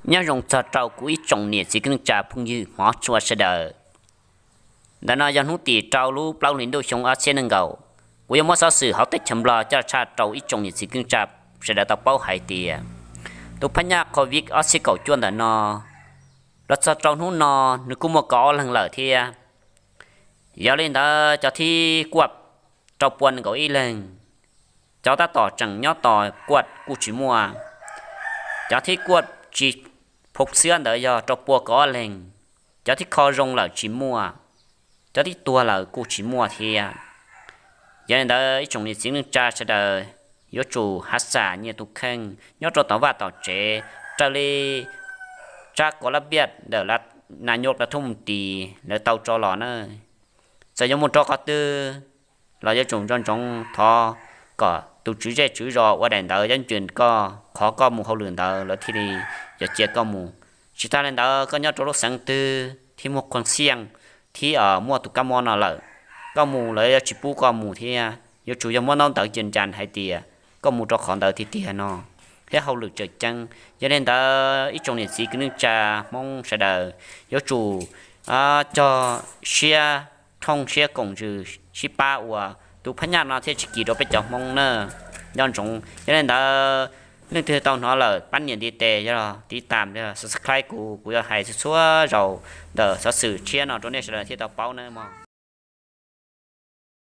Nyob zoo txog rau kuv ib tsoom niam txiv kwv tij neej tsa phooj ywg hmov tshua sawv daws. Ntawm no yog hnub tim rau lub plaub hlis ntuj xyoo ob txhiab nees nkaum. Kuv yuav muab xov xwm hauv teb chaws Nplog coj los tshaj rau ib tsoom niam txiv kwv tij neej tsa sawv daws tau paub hais tias tus phab nyaj Covid ob txhiab kaum cuaj ntawm no los txog rau hnub no nws kuj muaj kaum ob leeg lawm thiab. Yog li ntawd cov thib kuaj rau pua nees nkaum ib leeg, cov tab tom tseem nyob tos kuaj kuj tsis muaj, cov thib kuaj tsis phob xiab ntawd yog rau pua kaum ob leeg, cov thib kho zoo lawm tsis muaj, cov thib tuag lawm kuj tsis muaj thiab. Yog li ntawd ib tsoom niam txiv neej tsa sawv daws yuav tsum hav xam nyias tus kheej nyob rau tom vaj tom tsev raws li tsab kov lab npiaj ntawm nas nyos plav thub mus tis lawv tau tso los na. Txawm yuav mus rau qhov twg los yuav tsum nco ntsoov thov kom tus tswv zej tswv zos ua daim ntawv yab ncws koj qhov koj mus hauj lwm ntawd lawv thiaj li yuav cia koj mus. Tsis tas li ntawd koj nyob rau lub xeev twg thiab muaj qhua xiaj thiab muaj tus kab mob no lawm, koj mus lawv yuav tsis pub koj mus thiab. Yuav tsum yog muab ntaub ntawv cia ncan hais tias koj mus rau qhov ntawd tiag tiag no thiab hauj lwm tseem ceeb. Yog li ntawd ib tsoom niam txiv kwv tij neej tsa Hmoob sawv daws yuav tsum cog siab thooj siab koom ntsws sib pab ua tus phab nyaj no thiaj tsis kis rau peb cov Hmoob na. Nco ntsoov yog li ntawd leej twg tau hnov lawm pab nias ntiv tes yog tiv tam subscribe kuv, kuv yuav hais txhua zaus ntawm xov xwm tshiab no rau nej sawv daws thiaj tau paub na mog.